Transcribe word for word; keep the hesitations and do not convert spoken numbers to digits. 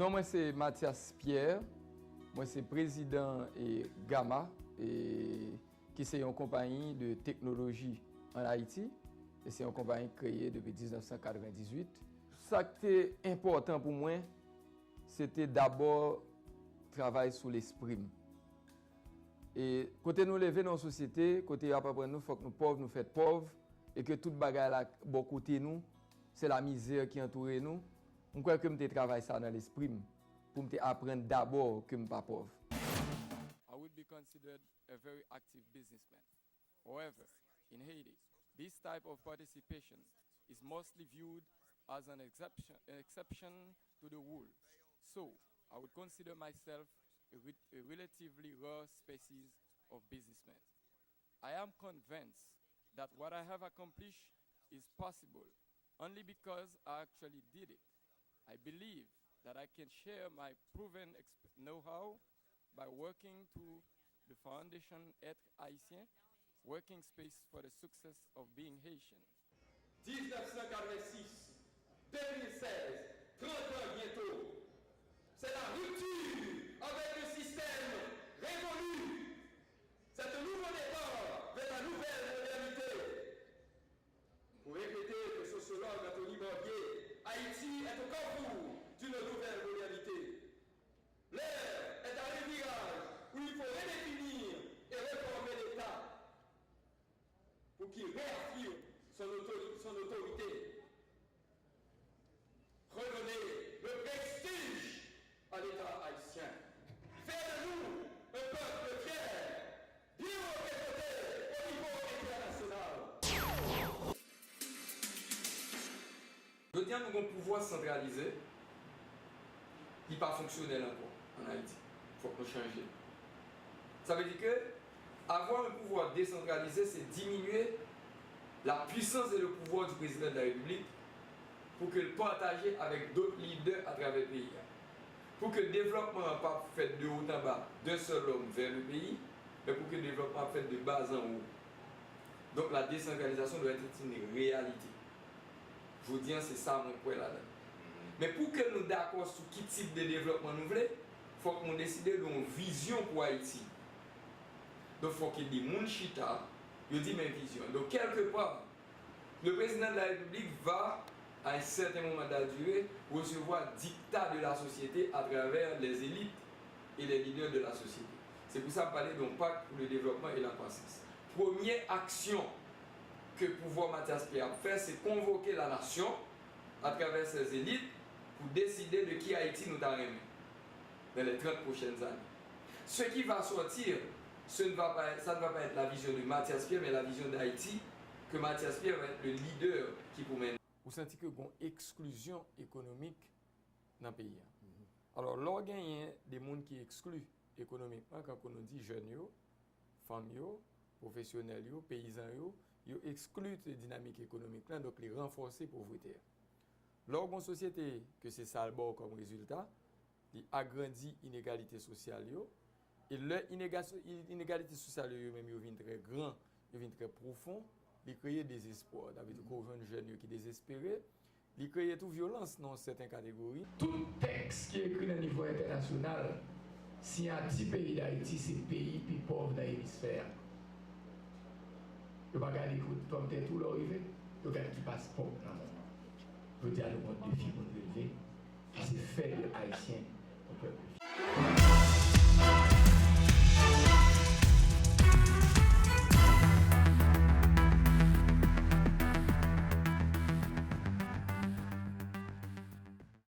Non, mwen se Mathias Pierre, mwen se prezidan e Gama, e, ki se yon konpayi de teknoloji an Ayiti, e se yon konpayi ki kreye depi diznèf san katrevendizuit. Sa ki te enpòtan pou mwen, se te dabò travay sou lespri m. E kote nou leve nan yon sosyete, kote y ap aprann nou fòk nou pòv, nou fèt pòv, e ke tout bagay la bò kote nou, se lamizè ki antoure nou, m kwè ke m te travay sa nan lespri m, pou m te aprann dabò ke m pa pòv. I would be considered a very active businessman. However, in Haiti, this type of participation is mostly viewed as an exception, an exception to the rule. So, I would consider myself a, re- a relatively rare species of businessman. I am convinced that what I have accomplished is possible only because I actually did it. I believe that I can share my proven exp- know-how by working to the foundation Être Haïtien, working space for the success of being Haitian. Diznèf san katrevensis, de mil sèz, trant an byento. C'est la rupture avec le système révolu. C'est un nouveau départ vers la nouvelle modernité. Pour répéter le sociologue Anthony Barbier, Haïti est au carrefour d'une nouvelle modernité. L'heure est à un virage où il faut redéfinir et réformer l'État pour qu'il réaffirme son autori- son autorité. Redonner le prestige à l'État haïtien. Faire de nous un peuple fier, bien représenté au niveau international. Jodi a, nou gen yon pouvwa santralize ki pa fonksyonèl ankò ann Ayiti. Fòk nou chanje l. Sa vle di ke avoir un pouvoir décentralisé, c'est diminuer la puissance et le pouvoir du président de la République pour que le partager avec d'autres leaders à travers le pays. Pour que le développement pas fait de haut en bas, d'un seul homme vers le pays, mais pour que le développement fait de bas en haut. Donc la décentralisation doit être une réalité. Jodi a, se sa mwen kwè ladan. Men pou ke nou dakò sou ki tip de devlòpman nou vle, fòk nou deside de yon vizyon pou Ayiti. Donk, fòk de moun chita, yo di men vizyon. Donk, kèlkepa, le président de la République va, à un certain moment de la durée, recevoir dikta de la société à travers les élites et les leaders de la société. C'est pour ça que je parle d'un pacte pour le développement et la croissance. Premye aksyon ke pouvwa Mathias Pierre ap fè, se konvoke lanasyon, atravè ses élites, pou deside de ki Ayiti nou ta renmen dans les trente prochaines années. Ce qui va sortir, ce ne va pas, ça ne va pas être la vision de Mathias Pierre, mais la vision d'Haïti, que Mathias Pierre va être le leader qui pou mennen. Ou santi ke gon eksklizyon ekonomik nan peyi a. Alò, lè w genyen de moun ki ekskli ekonomikman, kankou nou di jèn yo, fanm yo, pwofesyonèl yo, peyizan yo, yo ekskli de dinamik ekonomik lan, donk li ranfòse povrete a. Lè w gon sosyete ke se sa l ba w kòm rezilta, li agrandi inegalite sosyal yo, e lè inega- inegalite sosyal yo, yo menm yo vin trè gran, yo vin trè pwofon, li kreye dezespwa. Sa vle di ke w jwenn jèn yo ki dezespere, li kreye tou vyolans nan yon sèten kategori. Tout tèks ki ekri nan nivo entènasyonal, siyati peyi Dayiti se peyi pi pòv nan emisfè a. Yo pa gade kou pòmtè tou lè w rive, yo gade ki paspò w nan men w. Jodi a, nou gon defi pou n releve, ki se fè de Ayisyen